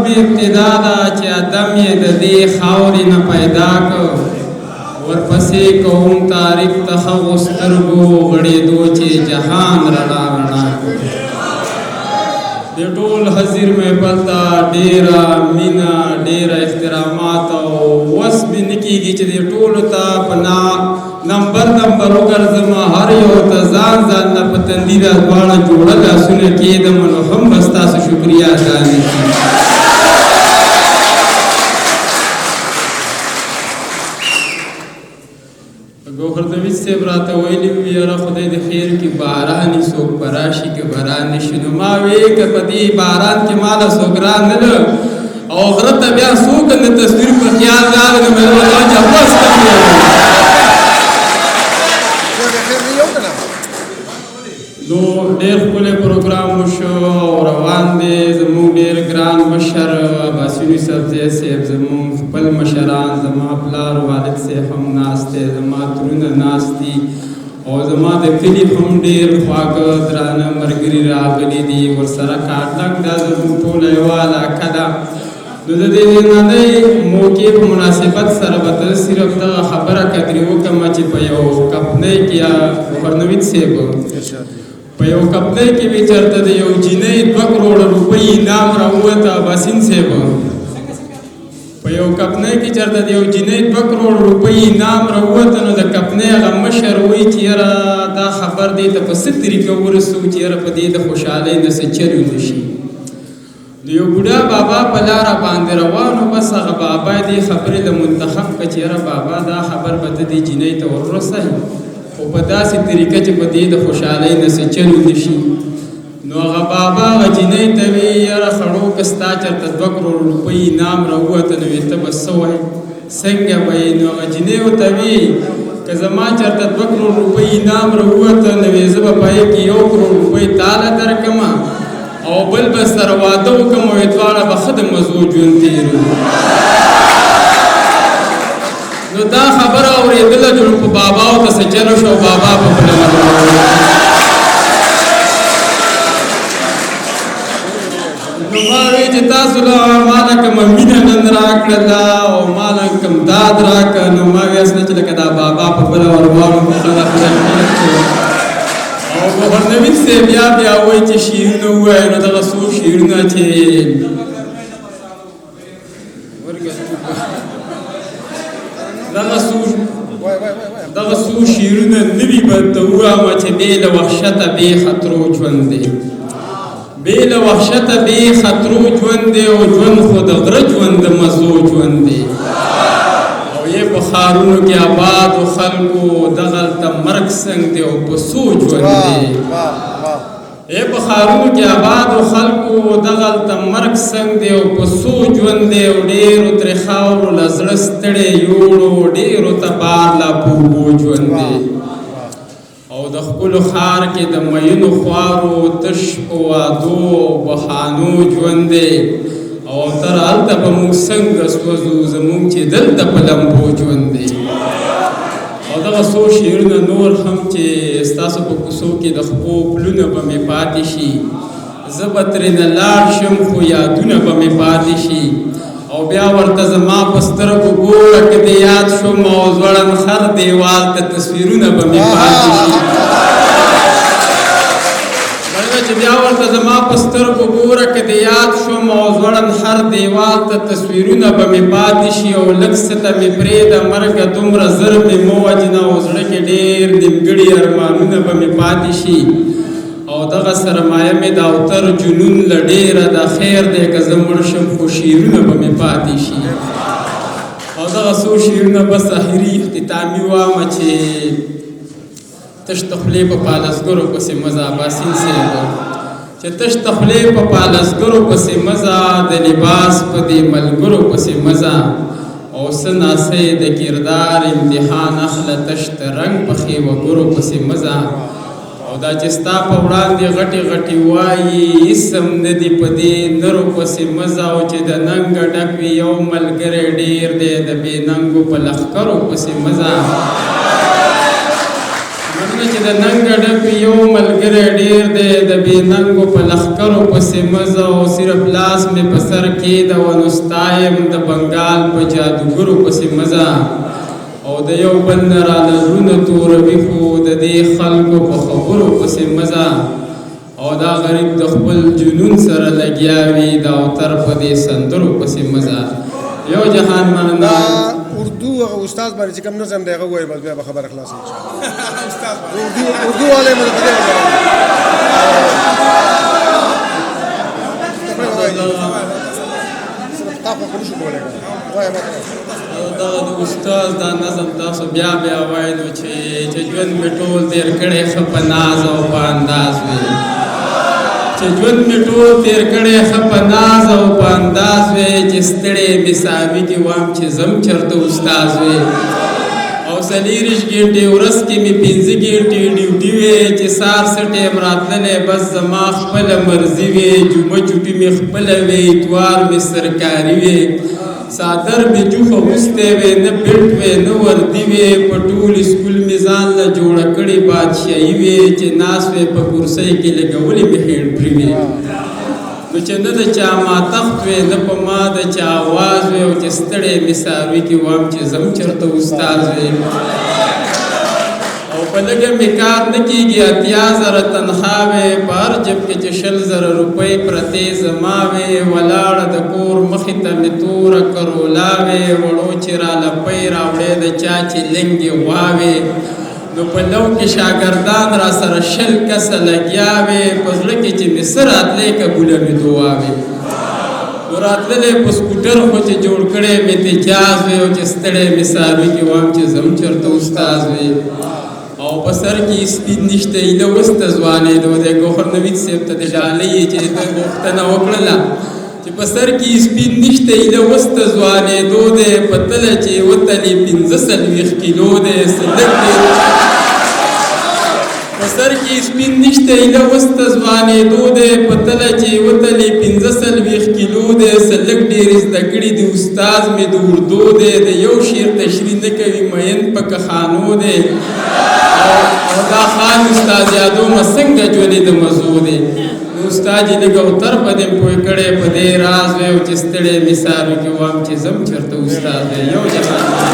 مې ابتدا ده چې ادم یې د دې خاورې نه پیدا کړ. ورپسې کوم تعریف ته هغو سترګو غړېدو چې جهان رڼا رڼا کړ. د ټول حاضر محفل ته ډېره مینه، ډېره احترامات او وس مې نه کېږي چې دې ټولو ته په نمبر نمبر وګرځم، هر یو ته ځان ځان نه په تندي دا دواړه جوړه لاسونه کېدم، نو هم به ستاسو شکریه ادا نه شي. ګوهر نوید صاحب راته ویلي وو، یاره خدای دې خیر کړي، باران یې څوک به راشي که به را نه شي. نو ما وې که په دې باران کې ما له څوک را نه له او غره ته بیا څوک د تصویر په خیال راغی، نو مې ورته وویل چې بس ته مې نو ډېر ښکلی پروګرام وشو او روان دی. زموږ ډېر ګران مشر عباسین یوسفزی صاحب، زموږ خپل مشران، زما پلار والد صاحب هم ناست دی، زما ترونه ناست دي او زما د کلي هم ډېر خواږه درانه ملګري راغلي دي. ورسره کارلنګ دا زموږ ټوله یوه علاقه ده. نو د دې نننۍ موقع په مناسبت سره به ته صرف دغه خبره قدرې وکړم چې په یو کمپنۍ کې یا ګوهر نوید صاحب په یو کمپنۍ کې به چېرته د یو جینۍ 2 کروړه روپۍ انعام راووته. عباسین صاحب په یو کمپنۍ کې چېرته د یو جینۍ 2 کروړه روپۍ انعام راووته، نو د کمپنۍ هغه مشر وایي چې یاره دا خبر دې ته په څه طریقه ورسوو چې یاره په دې د خوشحالۍ نه څه چل ونه شي. د یو بوډا بابا په لاره باندې روان و، بس هغه بابا دې خبرې له منتخب کړه چې یاره بابا دا خبر به ته دې جینۍ ته ورسوې، خو په داسې طریقه چې په دې د خوشحالۍ نه څه چل ونه شي. نو هغه بابا هغه جینۍ ته وی یاره خړو که ستا چېرته 2 کروړه روپۍ انعام راووته نو وی ته به څه وایې، څنګه به یې؟ نو هغه جینۍ ورته وی که زما چېرته 2 کروړه روپۍ انعام راووته نو وی زه به په هغې کې 1 کروړ روپۍ تاله درکړم او بل به سره واده وکړم او دواړه به ښه د مزو ژوند تېرو. نو دا خبره اورېدله چې په بابا ورته څه چل وشو، بابا په بله ور نو ما وی چې تاسو له ما له کومه مینه نن راکړله او ما له کوم داد راکړه، نو ما وی اصله چې لکه دا بابا په بله ور واړو په خپله خدای خیر کړو. او ګوهر نوید صاحب بیا بیا وایي چې شعرونه ووایه، نو دغه څو شعرونه چې دغه څو شعرونه نوي به ته ووایم چې بې له وحشته بې خطرو ژوند دی، بې له وحشته بې خطرو ژوند دی، او ژوند خو د غره ژوند د مزو ژوند دی. او یې په ښارونو کې آبادو خلکو دغلته مرګ څنګه دی او په څو ژوند دی. یې په ښارونو کې آبادو خلکو دغلته مرګ څنګه دی او په څو ژوند دی. او ډېرو ترې خاورو له زړه ستړی یوړو، ډېرو ته بار لا په اوبو ژوند دی. او د ښکلو ښار کې د میینو خوارو تش په وادو او بهانو ژوند دی. او تر هلته به موږ څنګه سوځو زموږ چې دلته په لمبو ژوند دی. او دغه څو شعرونه نور هم چې ستاسو په کوڅو کې د خپو پلونه به مې پاتې شي، زه به ترېنه لاړ شم خو یادونه به مې پاتې شي. او بیا ورته زما په سترګو ګوره که دې یاد شوم او ځوړند خر دیوال ته تصویرونه به مې پاتې شي. مننه چې بیا ورته زما په سترګو ګوره که دې یاد شوم او ځوړند هر دیوال ته تصویرونه به مې پاتې شي. او لږ څه ته مې پرېږده مرګه دومره زر مې مه وژنه، او زړه کې ډېر نیمګړي ارمانونه به مې پاتې شي. او دغه سرمایه مې د اوتر جنون له ډېره د خیر دی که زه مړ شم خو شعرونه به مې پاتې شي. او دغه څو شعرونه بس اخري اختتامي وامه چې تش د خولې په پالسګرو پسې مه ځه. عباسین صاحب چې تش د خولې په پالسګرو پسې مه ځه، د لباس په دې ملګرو پسې مه ځه، او څه ناڅه یې د کردار امتحان اخله تش د رنګ په ښېوګرو پسې مه ځه. او دا چې ستا په وړاندې غټې غټې وایي هېڅ هم نه دي په دې نرو پسې مه ځه. او چې د ننګه ډک وي یو ملګری ډېر دی، د بې ننګو په لښکرو پسې مه ځه. زړونه چې د ننګ ډک یو ملګری ډېر دی، د بې ننګو په لښکرو پسې مه ځه، او صرف لاس مې په سر کېده نو ستا یم د بنګال په جادوګرو پسې مه ځه. او د یو بل نه راله زړونه توروي، خو د دې خلکو په خبرو پسې مه ځه. او دا غریب د خپل جنون سره لګیا وي، دا اوتر په دې سندرو پسې مه ځه. یو جهان مننه. اردو هغه استاد باندې چې کوم نظم دی هغه وایي، بس بیا به خبره خلاصه ان شاء الله. اردو والے مې په دې وجه تا خو نشو کولای، وایي ما دا د استاد دا نظم تاسو بیا بیا وایي. نو چې ژوند مې ټول تېر کړی ښه په ناز او په انداز وي، چې ژوند مې ټول تېر کړی ښه په ناز او په انداز وي، چې ستړی مې ساوي کې وام چې ځم چېرته استاد وي. او څلېرویشت ګنټې ورځ کې مې 5 ګنټې ډیوټي وي، چې سهار څه ټایم راتللی بس زما خپله مرضي وي، جمعه چوټي مې خپله وي، اتوار مې سرکاري وي، څادر مې جوخه اغوستی وي، نه بیلټ وي نه وردي وي، په ټول سکول مې ځان له جوړه کړې بادشاهي وي، چې ناست وي په کرسۍ کې لګولې مې هینډ پرې وي. نو چې نه د چا ماتخت وي، نه په ما د چا اواز وي، او چې ستړی مې څاروي کې وام چې ځم چېرته استاد وي. او په لږه مې کار نه کېږي، 80,000 تنخوا وي، په هر جب کې چې 20,000 روپۍ پرتې زما وي، ولاړه د کور مخې ته مې توره کرولا وي، وړو چې راله پۍ راوړی د چا چې لنګې غوا وي. نو په لو کې شاګردان را سره 20 کسه لګیا وي، په زړه کې چې مې څه راتلې قبوله مې دعا وي. نو راتللی په سکوټر خو چې جوړ کړی مې تجاز وي، او چې ستړی مې څاروي کې وام چې ځم چېرته استاد وي. او په سر کې سپین نشته، ایله اوس ته ځوانېدو دی. ګوهر نوید صاحب ته د ډالۍ یې چې ده غوښتنه وکړله چې په سر کې سپین نشته، ایله اوس ته ځوانېدو دی، په تله چې وتلې 45 کیلو دی، څه لږ دی. په سر کې سپین نشته، ایله اوس ته ځوانېدو دی، په تله چې وتلې 45 کیلو دی، څه لږ ډېرې زده کړې دي، استاد مې د اردو دی، د یو شعر تشریح نه کوي، مین په کخانو دی. او دا خان استاد یادو مه څنګه ژوندې د مزو دی. نو استاد یې لږ اوتر په دې پوه کړی په دې راز وی، او چې ستړی مې څاروي کې وام چې ځم چېرته استاد دی. یو جهان.